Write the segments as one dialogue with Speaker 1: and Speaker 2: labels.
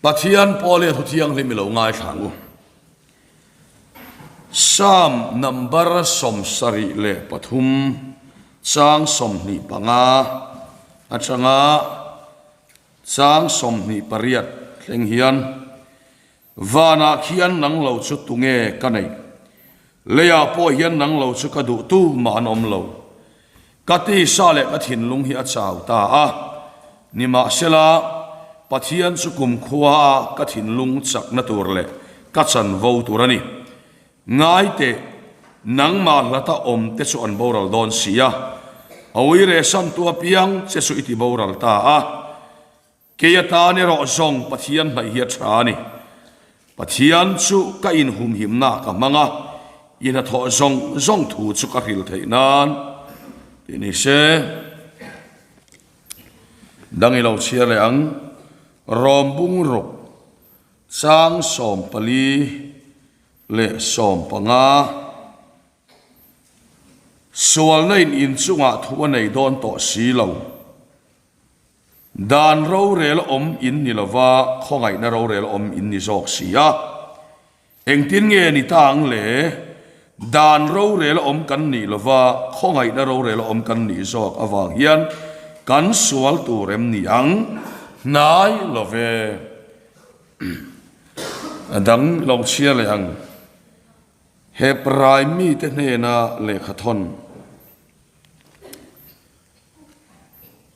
Speaker 1: Pathian Paul-i a thu thianghlim i lo ngaithla ang u. Psalm number 73 chang 25 atanga chang 28 thleng hian Vanah khian nang lo chu tunge ka neih? Leiah pawh hian nang lo chu ka duh tu mah an awm lo. Ka tisa leh ka thinlung hi a chau ta a. Nimahsela, Pathian chu kumkhua a ka thinlung chakna tur leh ka chanvo tur a ni. Ngai teh, nangmah hlata awm te chu an boral dawn si a, a uire santu apiang che chu i ti boral ta a. Kei atan erawh zawng Pathian hnaih hi a tha a ni. Pathian chu ka inhumhimna ka hmang a, i hnathawh zawng zawng thu chu ka hril theih nan tih ni se. Dang i lo chhiar leh ang, Rawm bungruk chang 14 leh 15. Sualna in inchungah thu a nei dawn tawh si lo. Dan rorel awm in ni lova, khawngaihna rorel awm in ni zawk si a. Engtin nge ni ta ang le? Dan rorel awm kan nih lova, khawngaihna rorel awm kan nih zawk avang hian kan sual tur em ni ang? Hnai lo ve. A dang lo chhiar leh ang. Hebrai mite hnena lehkha thawn.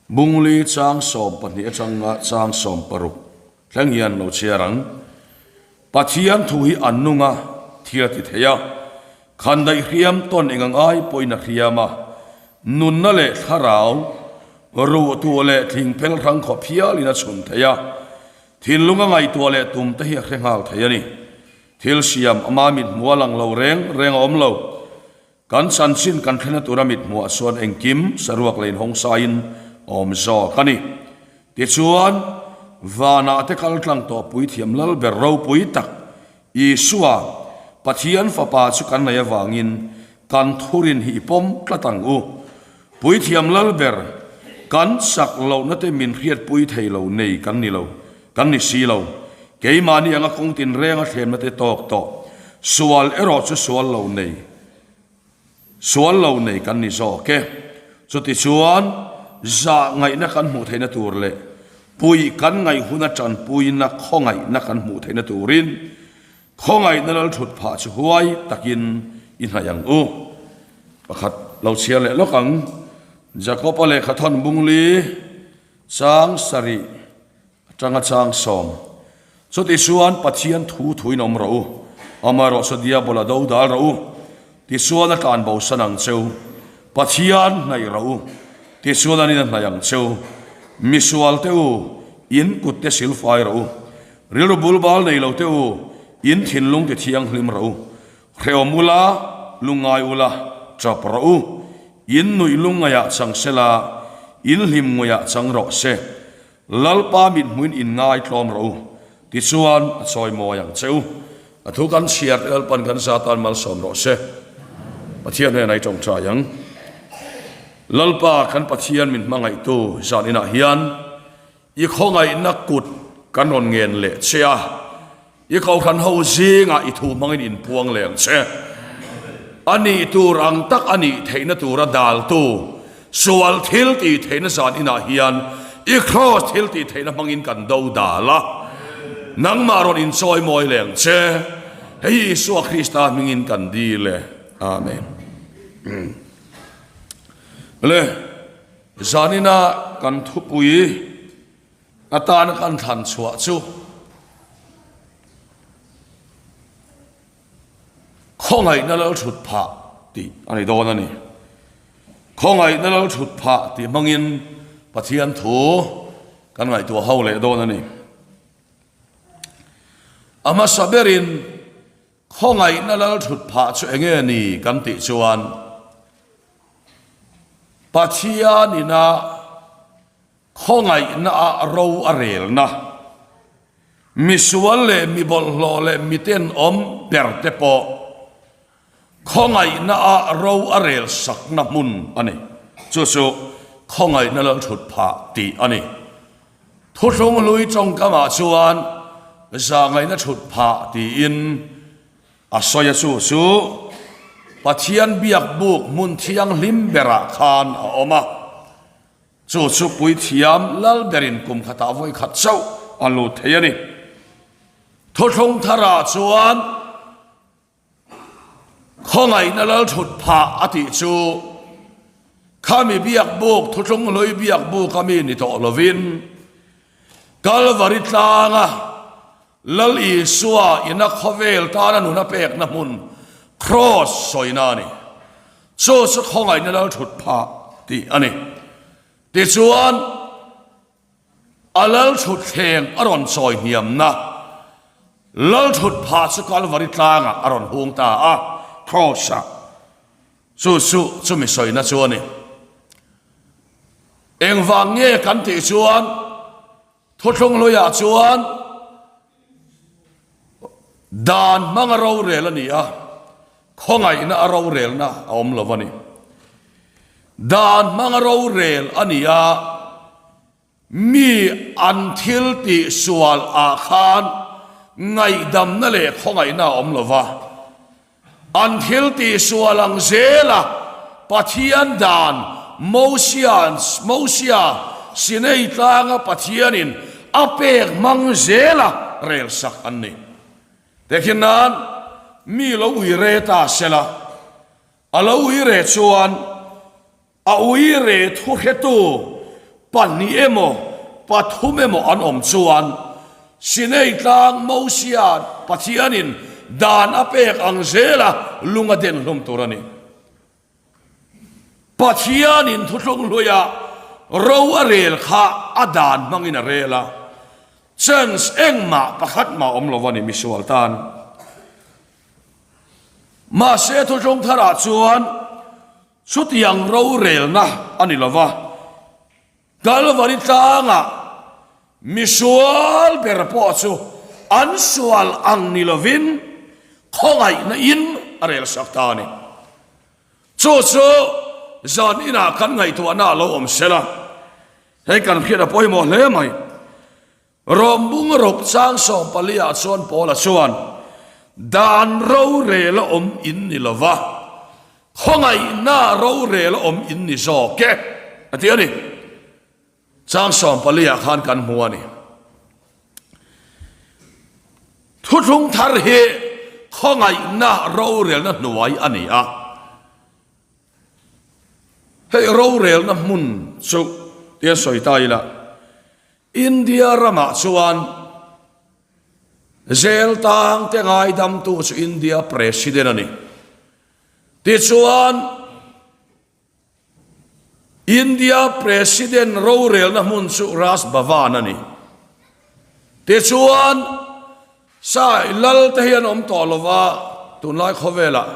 Speaker 1: Bungli chang 12 atanga chang 16 thleng hian lo chhiar ang. Pathian thu hi an nung a, thil a ti thei a. Khandaih hriam tawn eng ang ai pawhin a hriam a. Nunna leh thlarau, ruhtuah leh thingphel hrang khawp hialin a chhun thei a. Thinlung a ngaihtuah leh tum te hi a hre nghal thei a ni. Thil siam ama mithmuh a lang lo reng reng a awm lo. Kan chanchin kan thlena tura mithmuah chuan engkim saruak leh inhawngsain a awm zawk a ni. Tichuan, vanah te kal tlang tawh puithiam lal ber ropui tak Isua, Pathian Fapa chu kan nei avangin kan thurin hi i pawm tlat ang u. Puithiam lal ber kan chak lohna te min hriatpui thei lo nei kan ni lo, kan ni si lo. Keimahni anga kawng tinrenga thlemna te tawk tawh, sual erawh chu sual lo nei, sual lo nei kan ni zawk e. Chutichuan, zah ngaihna kan hmuh theihna tur leh puih kan ngaih huna tanpuina khawngaihna kan hmuh theihna turin khawngaihna lal thut phah chu huai takin i hnaih ang u. Pakhat lo chhiar leh lawk ang, Jakob-a lehkha thawn bungli chang sarih. Atanga chang sawm. Chutichuan Pathian thu thuin awm rawh u, amaherawh chu Diabola do dal rawh u, tichuan a tlan bosan ang cheu. Pathian hnaih rawh u, tichuan an in a hnaih ang cheu. Misual te u, in kut te silfai rawh u. Rilru bulbal nei lo te u, in thinlung ti thianghlim rawh u. Hrehawm ula, lungngai ula, tap rawh u. In nuih lungngaiah chang sela, in hlim ngawihah chang rawh se. Lalpa mithmuin in ngaitlawm rawh u, tichuan a chawi mawi ang che u. A thu kan chhiar te Lalpan kan za tan malsawm rawh se. Pathian hnenah i tawngtai ang. Lalpa kan Pathian min hmangaihtu zan inah hian i khawngaihna kut kan rawn ngen leh che a. I kohhran ho zingah i thu hmangin inpuang leh ang che. A nih tur ang tak a nih theihna tura daltu sual thil tih theihna zan inah hian i kraws thil tih theihna hmangin kan do dal a. Nangmah rawn inchawi mawi leh ang che. Hei hi Isua Krista hmingin kan dil e. Amen. Le, zan ina kan thupui Atana kan thlan chhuah chu khawngaihna lal thut phah tih a ni dawn a ni. Khawngaihna lal thut phah tih hmangin Pathian thu kan ngaihtuah ho leh dawn a ni. A hmasa berin khawngaihna lal thut phah chu enge ni kan tih chuan Pathianina Khawngaihna ah ro a relna, misual leh mi bawlhhlawh leh miten awm ber te pawh khawngaihna ah ro a rel sakna hmun a ni. Chu chu khawngaihna lal thut phah tih a ni. Thuthlung hlui tawngkamah chuan. Zahngaihna thut phah tiin a sawi a, chu chu Pathian biak buk hmun thianghlim berah khan a awm a. Chu chu puithiam lal berin kum khatah vawi khat chauh a lut thei a ni. Thuthlung tharah chuan khawngaihna lal thut phah a tih chu khami biak buk thuthlung hlui biak buk a mi ni tawh lovin Kalvari tlanga Lal Isua ina khawvel tana nuna pekna hmun Kraws sawina a ni. Chu chu khawngaihna lal thut phah tih a ni. Tichuan, a lal thut thleng a rawn chawi hniamna lal thut phah chu Kalvari tlangah a rawn hung ta a, Kraws-ah. Chu chu chumi sawina chu a ni. Engvang nge kan tih chuan, Thuthlung hluiah chuan dan hmanga rorel a ni a, khawngaihna a rorelna a awm lo a ni. Dan hmanga rorel a ni a, mi an thil tih sual ah khan ngaihdamna leh khawngaihna a awm lo va. An thil tih sual ang zela Pathian dan Mosia Mosia Sinai tlanga Pathianin a pek hmang zela rel sak an ni. Tehkhin nan mi lo ui re ta sela, a lo ui re chuan A uire thuhretu pahnih emaw pathum emaw an awm chuan Sinai tlang Mosia Pathianin dan a pek ang zela lung a den hlum tur a ni. Pathianin thuthlung hluia ro a rel kha a dan hmangin a rel a, chance engmah pakhat mah awm lo a ni misual tan. Mahse thuthlung tharah chuan Chutiang rorelna a ni lo va, Kalvari tlangah misual ber pawh chu an sual ang ni lovin khawngaihna in a relsak ta a ni. Chu chu zan inah kan ngaihtuahna a lo awm sela, hei kan hriat a pawimawh hle mai. Rom bung rawk chang 14 ah chuan Paula chuan, Dan rorel a awm in ni lo va, khawngaihna rorel a awm in ni zawk e, a ti a ni. Chang 14 ah khan kan hmu a ni. Thuthlung thar hi khawngaihna rorelna hnuai a ni a. Hei rorelna hmun chu tia sawi ta ila, India ramah chuan zel tangte ngaidamtu chu India President a ni. Tichuan, India President rorelna hmun chu Raj Bhavan a ni. Tichuan, Sai lal te hi an awm tawh lova, tunlai khawvelah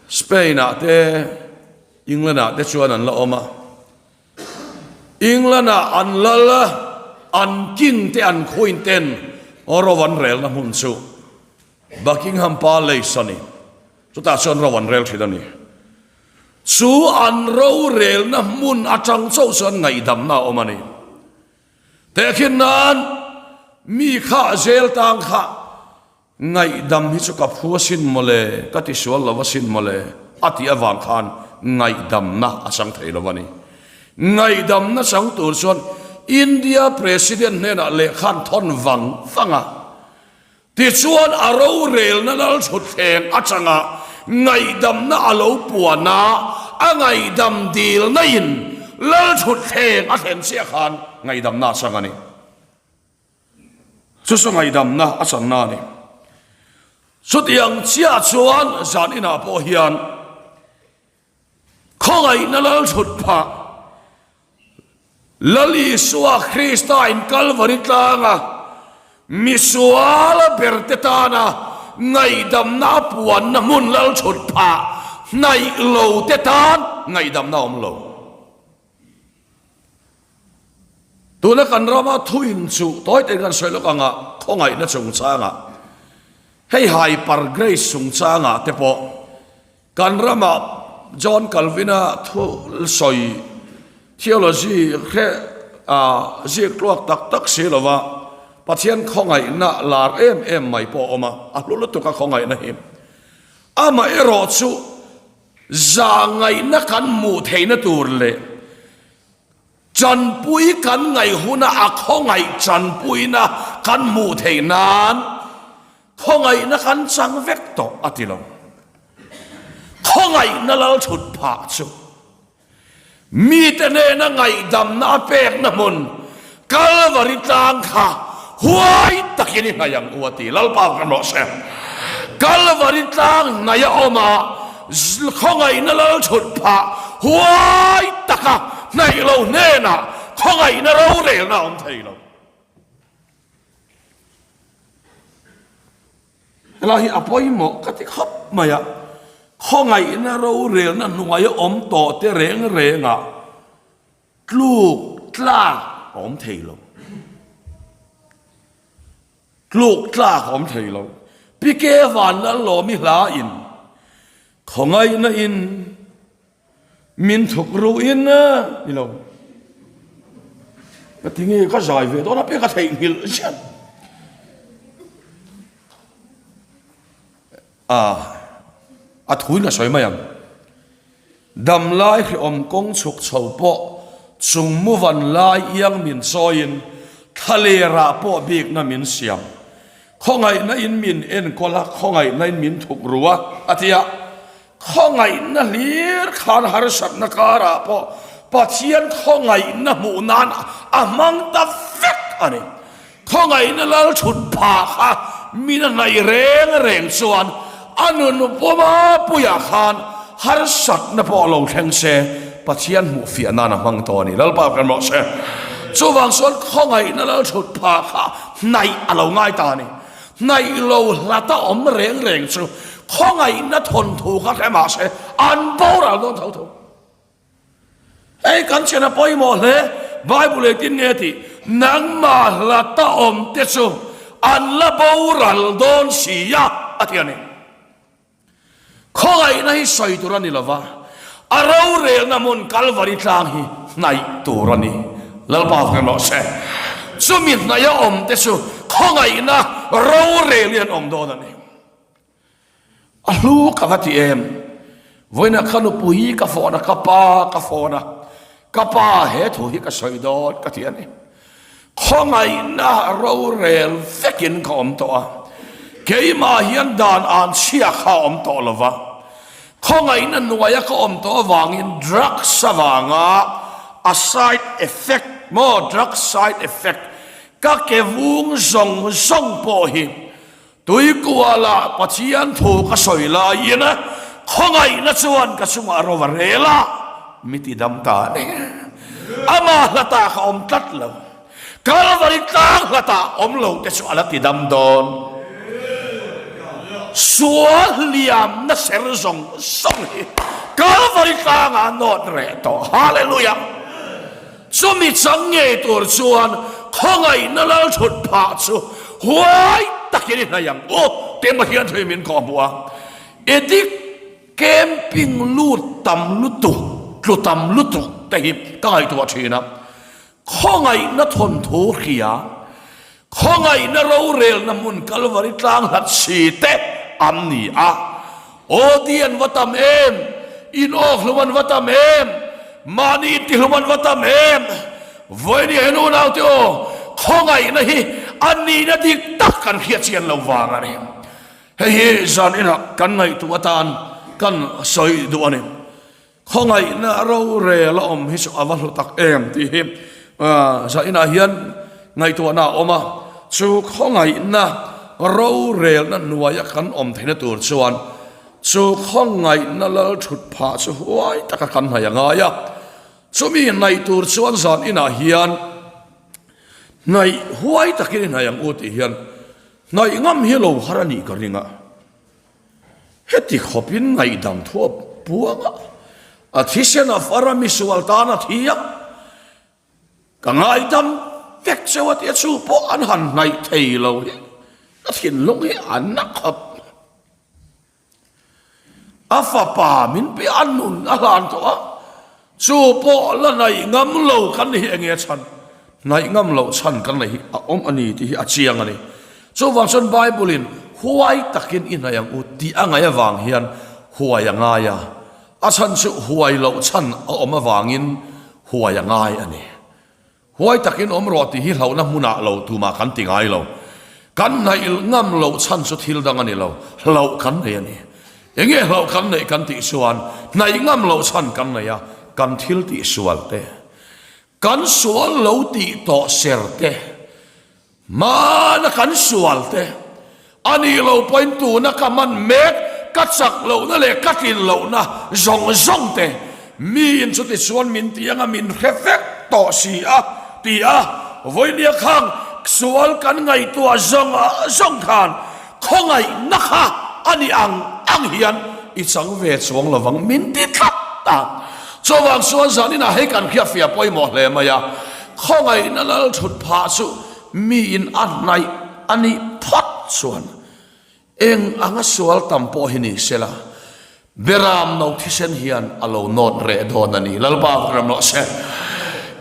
Speaker 1: Spain-ah te, England-ah te chuan an la awm a. England-ah an lal a, an king te an queen ten ro an relna hmun chu Buckingham Palace a ni. Chutah chuan ro an rel thin a ni. Chu an rorelna hmun atang chauh chuan ngaihdamna a awm a ni. Tehkhin nan mi kha zel tang kha Ngaihdam hi chu ka phu asin mawle, ka tisual lo asin mawle a tih avang khan ngaihdamna a chang thei lo a ni. Ngaihdamna chang tur chuan India President hnenah lehkha an thawn vang vang a. Tichuan a rorelna lalthutthleng atanga ngaihdamna a lo puan a, a ngaihdam dilna in lalthutthleng a thlen chiah khan ngaihdamna a chang a ni. Chu chu ngaihdamna a channa a ni. Chutiang chiah chuan zan inah pawh hian khawngaihna lal thut phah Lal Isua Krista in Kalvari tlanga misual berte tana ngaihdamna a puanna hmun lal thut phah hnaih lo te tan ngaihdamna a awm lo. Tuna kan rama thu inchuh tawi tein kan sawi lawk anga khawngaihna chungchangah hei hyper grace chungchangah te pawh kan rama John Calvin-a thu sawi theology hre ziak tluak tak tak si lova. Pathian khawngaihna lar em em mai pawh a awm a, a hlu lutuk a khawngaihna hi. Amaherawhchu zahngaihna kan hmuh theihna tur leh Chanpui kan ngaih huna a khawngaih chanpuina kan hmuh theih nan khawngaihna kan chang vek tawh a ti lo. Khawngaihna lal thut phah chu mite hnena ngaihdamna a pekna hmun Kalvari tlang kha huai takin i hnaih ang u a ti. Lalpa kan rawh se. Kalvari tlang hnaih a awm a, khawngaihna lal thut phah huai taka hnaih lo hnenah khawngaihna rorelna a awm thei lo. Helai hi a pawimawh ka ti khawp mai a, khawngaihna rorelna hnuaia awm tawh te reng rengah Tluk tlak a awm thei lo. Tluk tlak a awm thei lo. Pike van Lallawmi hla in khawngaihna in min thuk ru in ni lo. Ka ti nge ka zai ve dawn a pek a theihnghilh chian. A a thuin ka sawi mai ang. Damlai hrehawm kawng chhuk chho pawh chung muvan lai iang min chawiin thlalerah pawh bikna min siam. Khawngaihna in min enkawl a, khawngaihna in min thuk ru a, a ti a. Khawngaihna hlir khan harsatna karah pawh Pathian khawngaihna hmuh nan a hmang ta vek a ni. Khawngaihna lal chhut phah kha min a hnaih reng reng chuan a nun puma puiah khan harsatna pawh lo thleng se Pathian hmuh fiah nan a hmang tawh a ni. Lalpa kan rawh se. Chuvang chuan khawngaihna lal chhut phah kha hnaih a lo ngai ta a ni. Hnaih lo hlata awm reng reng chu khawngaihna thawnthu kha hre mah se an boral dawn tho tho. Hei kan chen a pawimawh hle, Bible engtin nge a tih? Nangmah hlata awm te chu an la boral dawn si a, a ti a ni. Khawngaihna hi sawi tur a ni lova, a rorelna hmun Kalvari tlang hi hnaih tur a ni. Lalpa fak rawh se. Chumi hnaih a awm te chu khawngaihna rorelin an awm dawn a ni. A hlu ka va ti em? Vawiinah ka nupui ka phone a, ka pa ka phone a, ka pa he thu hi ka sawi dawn ka ti a ni. Khawngaihna rorel vekin ka awm tawh a, keimah hian dan an chhia kha a awm tawh lo va, khawngaihna hnuaia ka awm tawh avangin drugs avanga a side effect maw, drug side effect, ka ke vung zawng zawng pawh hi Tuikuala Pathian thu ka sawi laiin khawngaihna chuan ka chungah ro a rel a, mi ti dam ta a ni. Ama hlatah ka awm tlat lo. Kalvari tlang hlatah awm lo te chu a la ti dam dawn. Sual hliamna ser zawng zawng hi Kalvari tlangah a nawt reh tawh. Hallelujah! Chumi chang ngei tur chuan khawngaihna lal thut phah chu huai takin i hnaih ang u tih Pathian thu in min kawhhmuh a. Edik camping lut tam lutuk, tlu tam lutuk te hi ka ngaihtuah thin a. Khawngaihna thawnthu hria Khawngaihna rorelna hmun Kalvari tlang hlat si te an ni a. Aw ti an va tam em! In awk hlum an va tam em! Mahni intihlum an va tam em! Vawinia hian unaute aw, khawngaihna hi a nihna dik tak kan hriat chian lo vang a ni. Hei hi zan inah kan ngaihtuah atan kan sawi duh a ni. Khawngaihna rorel a awm hi chu a va hlu tak em tih hi zainah hian ngaihtuahna a awm a, chu khawngaihna rorelna hnuaia kan awm theihna tur chuan chu khawngaihna lal thut phah chu huai taka kan hnaih a ngai a, chumi hnaih tur chuan zan inah hian hnaih huai takin i hnaih ang u tih hian hnaih ngam hi lo har a nih ka ring a. Heti khawpin ngaihdam thu a puang a, a thisen a far a, misual tan a thi a, ka ngaidam vek cheu a tia chu pawh an han hnaih thei lo hi ka thinlung hi a na khawp. A fapa min pe a nun a hlan tawh a, chu pawh la hnaih ngam lo kan ni hi enge chhan? Hnaih ngam loh chhan kan neih hi a awm a ni tih hi a chiang a ni. Chuvang chuan Bible-in huai takin i hnaih ang u tih a ngaih avang hian huai a ngai a, a chhan chu huai loh chhan a awm avangin huai a ngai a ni. Huai takin awm rawh tih hi hlauhna hmunah lo tumah kan ti ngai lo. Kan hnaih ngam loh chhan chu thil dang a ni lo, hlauh kan nei a ni. Enge hlauh kan neih kan tih chuan hnaih ngam loh chhan kan nei a, kan thil tih sual te, Kan sual lo tih tawh ser te, hmana kan sual te, a nih lo pawhin tuna ka man mek, ka chak lohna leh ka tlin lohna zawng zawng te, miin chuti chuan min ti anga min hre vek tawh si a, ti a, vawinia khang sual kan ngaihtuah zawng zawng khan Khawngaihna kha a ni ang ang hian i chang ve chuang lovang min ti tlat a. Chuvang chuan zaninah hei kan hriatfiah pawimawh hle mai a, khawngaihna lal thut phah chu miin a hnaih a nih phawt chuan eng anga sual tam pawh hi ni sela, Beram no thisen hian a lo nawt reh dawn a ni. Lalpa ka ram rawh se.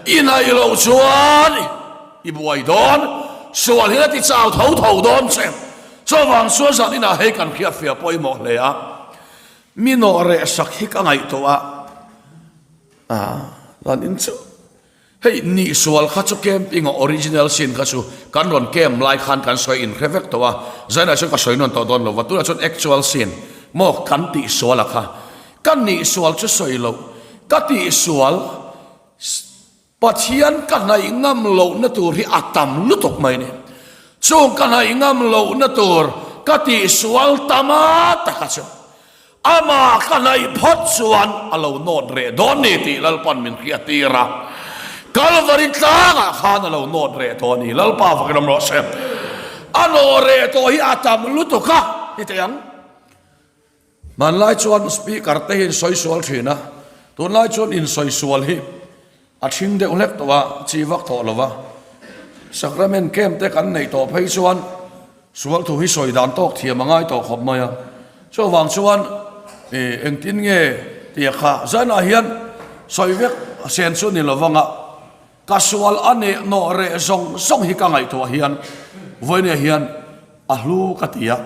Speaker 1: I hnaih loh chuan i buai dawn, sual hian a ti chau tho tho dawn che. Chuvang chuan zan inah hei kan hriatfiah pawimawh hle a, mi nawh reh sak hi ka ngaihtuah a, zan in chu Hei nihsual kha chu camping a original sin kha chu kan rawn camp lai khan kan sawi inhre vek tawh a, zainah chuan ka sawi nawn tawh dawn lo va, tunah chuan actual sin maw kan tihsual a kha ka nihsual chu sawi loh ka tihsual Pathian ka hnaih ngam lohna tur hi a tam lutuk mai ni. Chung ka hnaih ngam lohna tur ka tihsual tam a taka chu Amah ka hnaih phawt chuan a lo nawt reh dawn ni tih Lalpan min hriattir a. Kalvari tlangah khan a lo nawt reh tawh a ni. Lalpa fakin awm rawh se. A nawh reh tawh hi a tam lutuk a ni thei ang. Hmanlai chuan speaker te hi in sawi sual thin a, tunlai chuan in sawi sual hi A ṭhing deuh hlek tawh a, chi vak tawh lo va. Sacrament camp te kan neih tawh phei chuan sual thu hi sawi dan tawk thiam a ngai tawh khawp mai a. Chuvang chuan engtin nge tia kha zanah hian sawi vek sen chu ni lo vanga ka sual a neh nawh reh zawng zawng hi ka ngaihtuah hian vawinia hian a hlu ka ti a.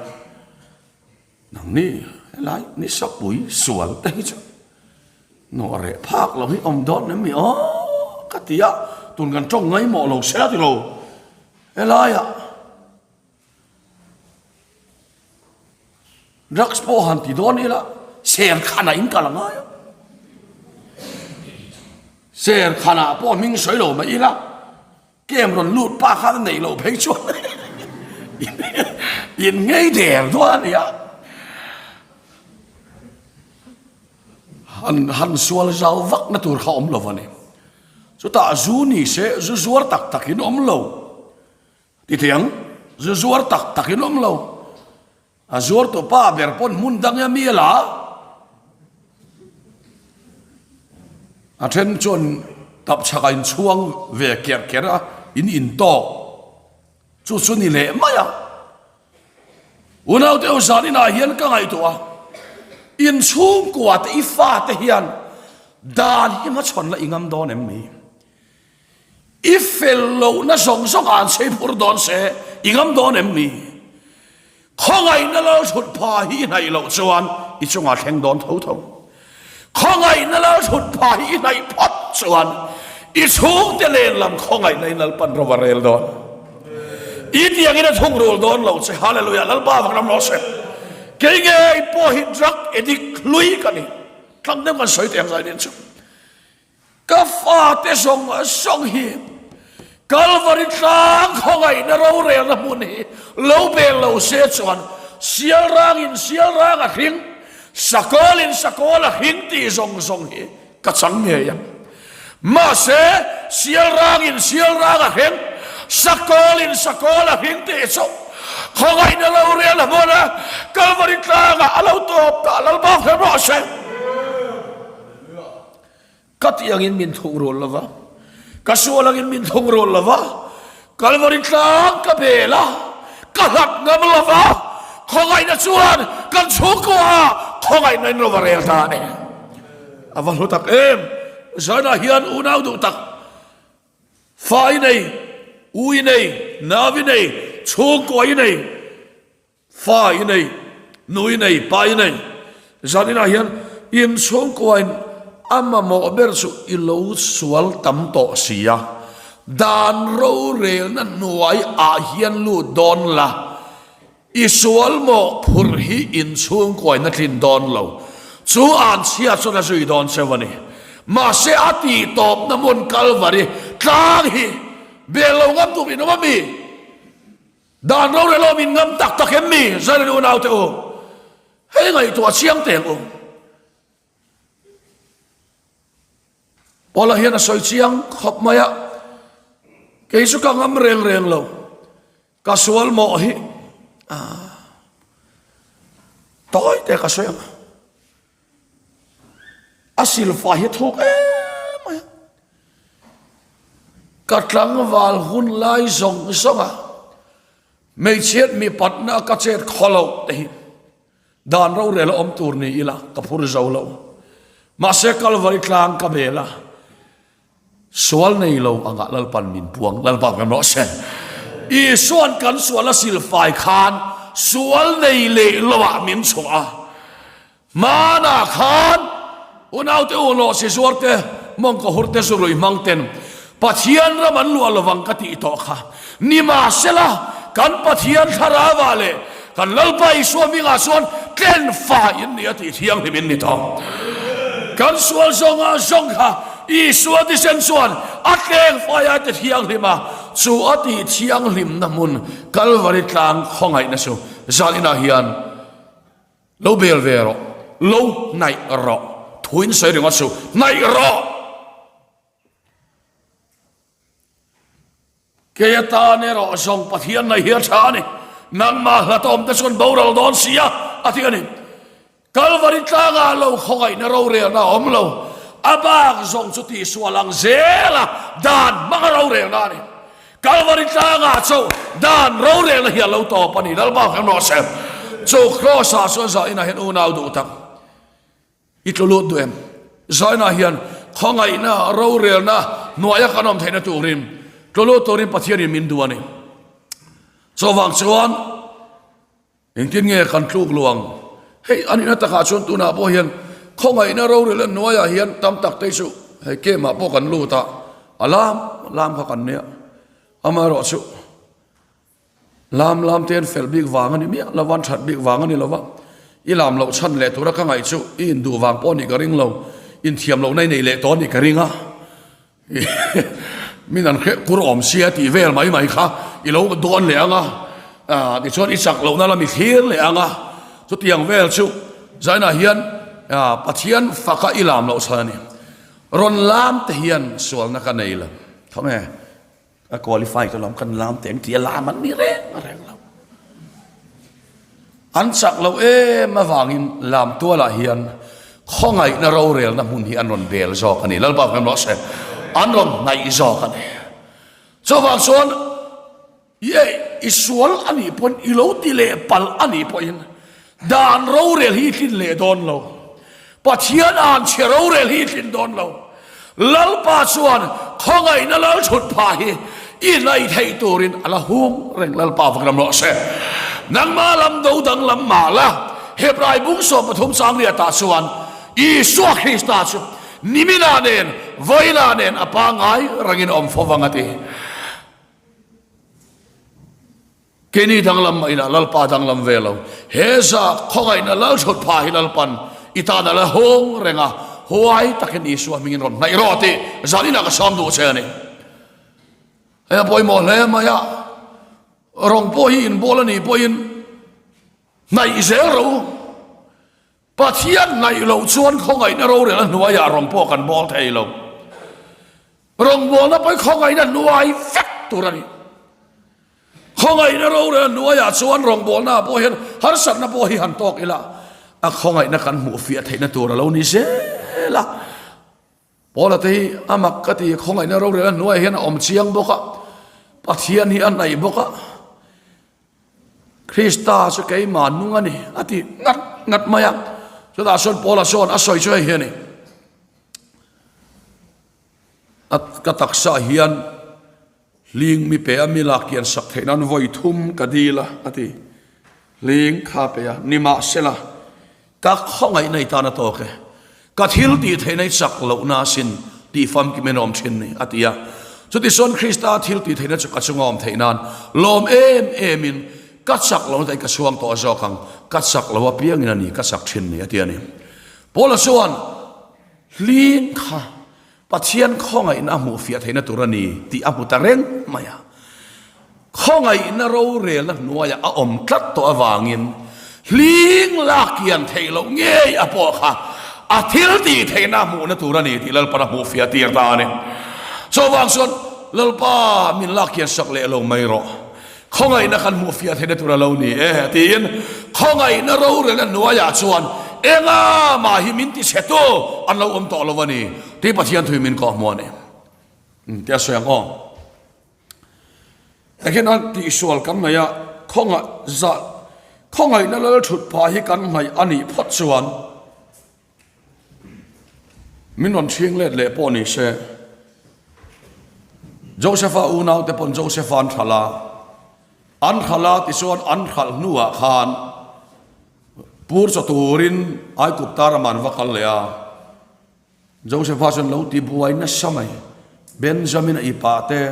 Speaker 1: Nangni helai ni sapui sual te hi chu nawh reh phak lo hi awm dawn em ni aw ka ti a, tun kan tawng ngaimawh lo se a ti lo helaiah drugs pawh han ti dawn ila serkhanah in kal a ngai a, serkhanah pawh hming sawi lo mai ila. Kem rawn lut pa khan a neih loh phei chuan in ngei der dawn a nia. Han han sual zau vak na tur kha awm lo a ni. Chutah zu ni se zu zuar tak tak in awm lo. Ti thei ang, zu zuar tak tak in awm lo. A zuartu pa ber pawn hmun dang a mi a la. A then chuan tap chhak a inchhuang ve kerh kerh a, in intawk. Chu chu ni leh mai a. Unaute ho zan inah hian ka ngaihtuah a, inchhungkua te i fate hian dan hi hmachhawn la i ngam dawn em ni? I fel lohna zawng zawng ah an chei phur dawn se, i ngam dawn em ni? Khawngaihna lal thut pha hi i hnaih loh chuan i chungah thleng dawn tho tho. Khawngaihna lal thut pha hi i hnaih phawt chuan i chhungte len lam khawngaihna in Lalpan ro a rel dawn. I tiangin a thungrul dawn lo che. Hallelujah! Lalpa vak ram rawh se. Kei ngei pawh hi drug addict hlui ka ni. Tlang deuh kan sawi teh ang zai nen chu. Ka fate zawng zawng hi Kalvari tlang khawngaihna rorelna hmun hi lo bel lo se chuan sial rangin sial rang a hring, sakawlin sakawl a hring tih zawng zawng hi ka chang ngei ang. Mahse, sial rangin sial rang a hring, sakawlin sakawl a hring tih chu khawngaihna rorelna hmuna Kalvari tlangah a lo tawp ta Lalpa hre rawh se. Ka tih angin min thungrul lo va, ka sual angin min thungrul lo va, Kalvari tlang ka bel a, ka hlat ngam lo va, khawngaihna chuan kan chhungkua ah khawngaihna in lo va rel ta a ni. A va hlu tak em! Zanah hian unau duh tak. Fa i nei, u i nei, nau i nei, chhungkua i nei, fa i nei, nu i nei, pa i nei. Zaninah hian in chhungkuain a mamawh ber chu i lo sual tam tawh si a, dan rorelna hnuai ah hian lut dawn la, I sual maw phurh hi in chhungkuain a tlin dawn lo. Chu an chhia chuan a zui dawn cheu a ni. Mahse a tih tawpna hmun Kalvari tlang hi bel lo ngam tur in awm a mi? Dan rorel awm in ngam tak tak em mi? Zaren unaute u, hei ngaihtuah chiang teh ang u. Paula hian a sawi chiang khawp mai a, kei chu ka ngam reng reng lo. Ka sual mawh hi tawi te ka sawi ang a, a silfai hi thuk em mai a, ka tlangval hun lai zawng zawng a hmeichhiat mipatna ka chet khaw loh te hi dan rorel a awm tur ni ila ka phur zo lo, mahse Kalvari tlang ka bel a. Sual nei lo angah Lalpan min puang, Lalpa kan rawh se. Isuan kan sual a silfai khan sual nei leh loah min chhuah a. Hmanah khan unaute u lawh si zuarte, mawngkaw hurte zu rui hmang ten Pathian ram an luah lovang ka tih tawh kha. Nimahsela kan Pathian thlarauah leh Kan Lalpa Isua hmingah chuan tlen fa in ni a tih thianghlim in ni tawh. Kan sual zawnga zawng kha Isua thisen chuan a tleng fai a ti thianghlim a, chu a tih thianghlimna hmun Kalvari tlang khawngaihna chu zan inah hian lo bel ve rawh, lo hnaih rawh, thuin sawi ringawt suh, hnaih rawh! Kei atan erawh zawng Pathian ngaih hi a tha a ni, nangmah hlatawmte chuan boral dawn si a, a ti a ni. Kalvari tlangah lo khawngaihna rorelna a awm lo, a bak zawng chu tihsual ang zela dan hmanga rorelna a ni. Kalvari tlangah chauh dan rorelna hi a lo tawp a ni, Lalpa kan rawh se. Chu Kraws-ah chuan zahinah hian unau duh tak. I tlu lut duh em? Zainah hian khawngaihna, rorelna hnuaia kan awm theihna turin tlu lut turin Pathianin min duh a ni. Chuvang chuan engtin nge kan tluk lu ang? Hei a nihna takah chuan tunah pawh hian khawngaihna, rorelna hnuaiah hian tam tak te chu hei camp-ah pawh kan lut a, a lam lam kha kan nia. Amaherawhchu Lam lam te an fel bik vang a ni miah lo va, an that bik vang a ni lo va, i lam loh chhan leh tura ka ngaih chu i induh vang pawh a nih ka ring lo, inthiam lohna i nei leh tawh a nih ka ring a, min an hreh kur awm sia tih vel mai mai kha i lo dawn leh ang a, tichuan i chak lohna lam i thlir leh ang a, chutiang vel chu zainah hian Pathian faka i lam loh chhan a ni. Rawn lam te hian sualna ka nei lo, khawnge. A qualify ka lawm kan lam te ang tih a lam an ni reng reng lo. An chak lo em avangin lam tualah hian khawngaihna rorelna hmun hi an rawn bel zawk a ni. Lalpa kan rawh se. An rawn hnaih zawk a ni. Chuvang chuan ye i sual a nih pawn i lo ti leh palh a nih pawhin Dan rorel hi i tlin leh dawn lo. Pathian an chhe rorel hi i tlin dawn lo. Lalpa chuan khawngaihna lal thut phah hi i hnaih theih turin a la hung reng Lalpa vak lam rawh se. Nangmah lam do danglam mah la, Hebrai bung 13 chang riatah chuan Isua Krista chu niminah nen vawiinah nen a pangngai rengin a awm fo vang a ti. Keini danglam mah ila Lalpa danglam ve lo. He za khawngaihna Lalthut pha hi Lalpan i tan a la hawng reng a, huai takin Isua hmingin rawn hnaih rawh tih zaninah ka sawm duh che a ni. Hei a pawimawh hle mai a, rawng pawh hi inbawl a nih pawhin hnaih zel rawh u. Pathian hnaih loh chuan khawngaihna rorel a hnuaiah rawng pawh kan bawl thei lo. Rawngbawlna pawh hi khawngaihna hnuai vek tur a ni. Khawngaihna rorel a hnuaiah chuan rawngbawlna pawh hian harsatna pawh hi han tawk ila, a khawngaihna kan hmuh fiah theihna tur a lo ni zel a. Paula te hi a mak ka ti, khawngaihna rorel a hnuaiah hian a awm chiang bawk a, Pathian hi a hnaih bawk a. Krista chu keimah nung a ni, a ti ngat ngat mai a. Chutah chuan Paula chuan a sawi chu hei hi a ni, A ka taksa hian. Hling mi pe a mi lak kian sak theih nan vawi thum ka dil a, a ti. Hling kha pe a, nimahsela, ka khawngaihna i tan a tawk e. Ka thil tih theihna i chak lohna asin tih famkim in awm thin ni, a ti a. Chutichuan Krista thil tih theihna chu ka chunga awm theih nan lawm em em in ka chak lohna tain ka chhuang tawh zawk ang, ka chak lo apiangin a ni ka chak thin ni, a ti a ni. Paula chuan hling kha Pathian khawngaihna a hmuh fiah theihna tur a ni tih a hmu ta reng mai a. Khawngaihna rorelna hnuaiah a awm tlat tawh avangin hling lak kian theih loh ngei a pawh kha a thil tih theihna a hmuhna tur a ni tih Lalpan a hmuh fiah tir ta a ni. Chuvang chuan Lalpa min lak kian sak leh lo mai rawh. Khawngaihna kan hmuh fiah theihna tur a lo ni e, tiin khawngaihna rorelna hnuaiah chuan enga mah hi min tichhetu an lo awm tawh lo a ni tih Pathian thui min kawh hmuh a ni. Tia sawi ang aw. Engin a tihsual kan ngaih a, khawngaih zah khawngaihna lal thut phah hi kan ngaih a nih phawt chuan Min rawn ṭhiang let leh pawh ni se, Joseph-a unaute pawn Joseph-a an hralh a, an hralh a tichuan an hralh hnuah khan pur chaw turin Aigupta ramah an va kal leh a. Joseph-a chuan lo ti buai nasa mai, Benjamin-a i pah te,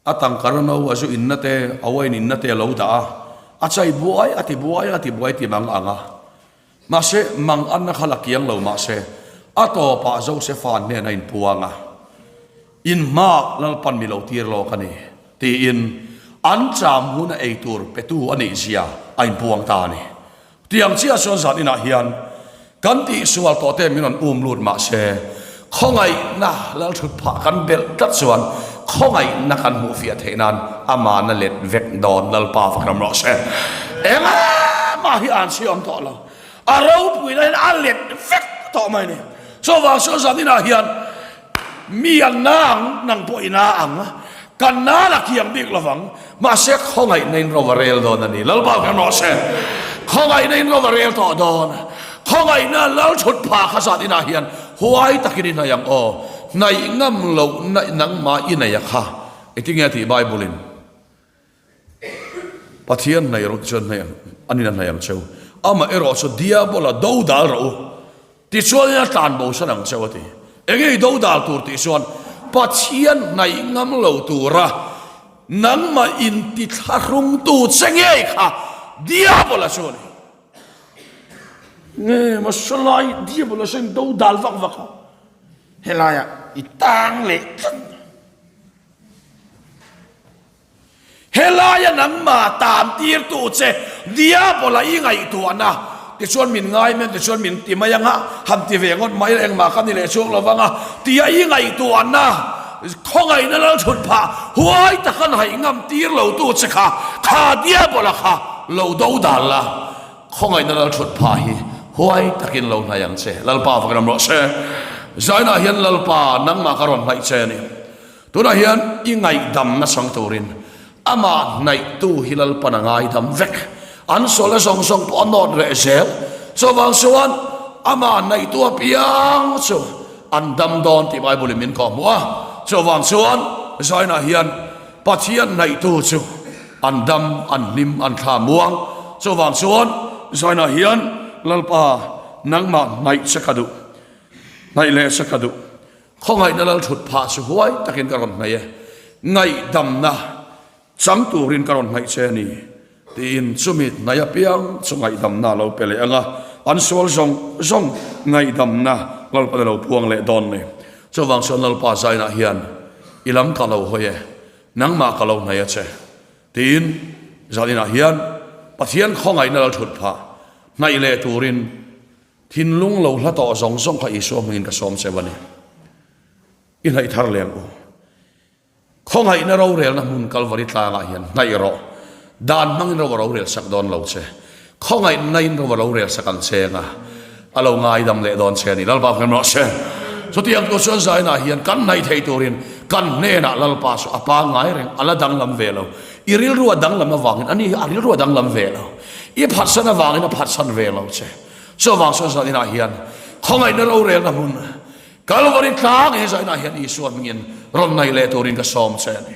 Speaker 1: A tangkar no a zu inna te, a wine inna te a lo dah a, a chai buai, a ti buai, a ti buai ti mang ang a. Mahse, mang anna kha la kiang lo mahse, a tawpah Josefa hnena inpuang a, In hma Lalpan mi lo tir lawk a ni, tiin an cham huna ei tur petu a nih zia a inpuang ta a ni. Tiang chiah chuan zan inah hian kan tihsual tawh te min rawn um lut mah se, khawngaihna lalthut phah kan belh tlat chuan khawngaihna kan hmuh fiah theih nan amahna let vek dawn Lalpa fak ram rawh se. Engmah hi an chhi awm tawh lo, a ropuina hian a let vek tawh mai a ni. Chuvang chuan zan inah hian Mi an na ang, nang pawh i na ang. Kan na la kiang bik lovang, mahse khawngaihna in ro a rel dawn a ni. Lalpa kan rawh se. Khawngaihna in ro a rel tawh dawn. Khawngaihna lal thut phah kha zat inah hian huai takin i hnaih ang aw. Hnaih ngam lohna nangmah i nei a kha. Engtin nge a tih Bible in? Pathian hnaih rawh chuan hnaih ang, an in a hnaih ang cheu. Amah erawh chu Diabola do dal rawh u. Tichuan in a tlan bo san ang cheu a ti. Enge i do dal tur tih chuan Pathian hnaih ngam lo tura nangmah intithlahrungtu che ngei kha Diabola chu a ni. Nge maw sawlai Diabola saw in do dal vak vak a, helaiah i tang leh tlat. Helaia nangmah tan tirtu che Diabola i ngaihtuahna tichuan min ngai mai tichuan min ti mai anga han ti ve ngawt mai engmah ka ni leh chuang lo vanga tia i ngaihtuahna khawngaihna lal chhut phah huai taka na haih ngam tir lo tu che kha kha Diabola kha lo do dan la khawngaihna lal chhut phah hi huai takin lo hnaih ang che Lalpa fak ram rawh se Zainah hian Lalpa nangmah ka rawn hnaih che a ni. Tunah hian i ngaihdamna chang turin amah hnaihtu hi Lalpan a ngaidam vek. An sualna zawng zawng pawh a nawt reh zel. Chuvang chuan amah hnaihtu apiang chu an dam dawn tih Bible in min kawhhmuh a. Chuvang chuan Zainah hian Pathian hnaihtu chu an dam, an hlim, an thla muang. Chuvang chuan Zainah hian Lalpa nangmah hnaih che ka duh, hnaih leh che ka duh. Khawngaihna lal thut phah chu huai takin ka rawn hnaih e, ngaihdamna chang turin ka rawn hnaih che a ni, tiin chumi hnaih apiang chu ngaihdamna a lo pe leh ang a, an sual zawng zawng ngaihdamna Lalpa'n a lo puang leh dawn ni. Chuvang chuan Lalpa zainah hian i lam ka lo hawi e, nangmah ka lo hnaih a che, tiin zaninah hian Pathian khawngaihna lal thut phah hnaih leh turin Thinlung lo hla tawh zawng zawng kha Isua hmingin ka sawm cheu a ni. I hnaih thar leng u. Khawngaihna rorelna hmun Kalvari tlangah hian hnaih rawh. Dan hmangin ro a rorel sak dawn lo che. Khawngaihna in ro a rorel sak ang che anga a lo ngaidam leh dawn che a ni. Lalpa hmel rawh se. Chutiang tur chuan zainah hian kan hnaih thei turin kan hnenah Lalpa chu a pangngai reng, a la danglam ve lo. I rilru a danglam avangin ani hi a rilru a danglam ve lo. I phatsan avangin a phatsan ve lo che. Chuvang chuan zan inah hian khawngaihna rorelna hmun Kalvari tlang he zan inah hian Isua hmingin rawn ngaih leh turin ka sawm che a ni.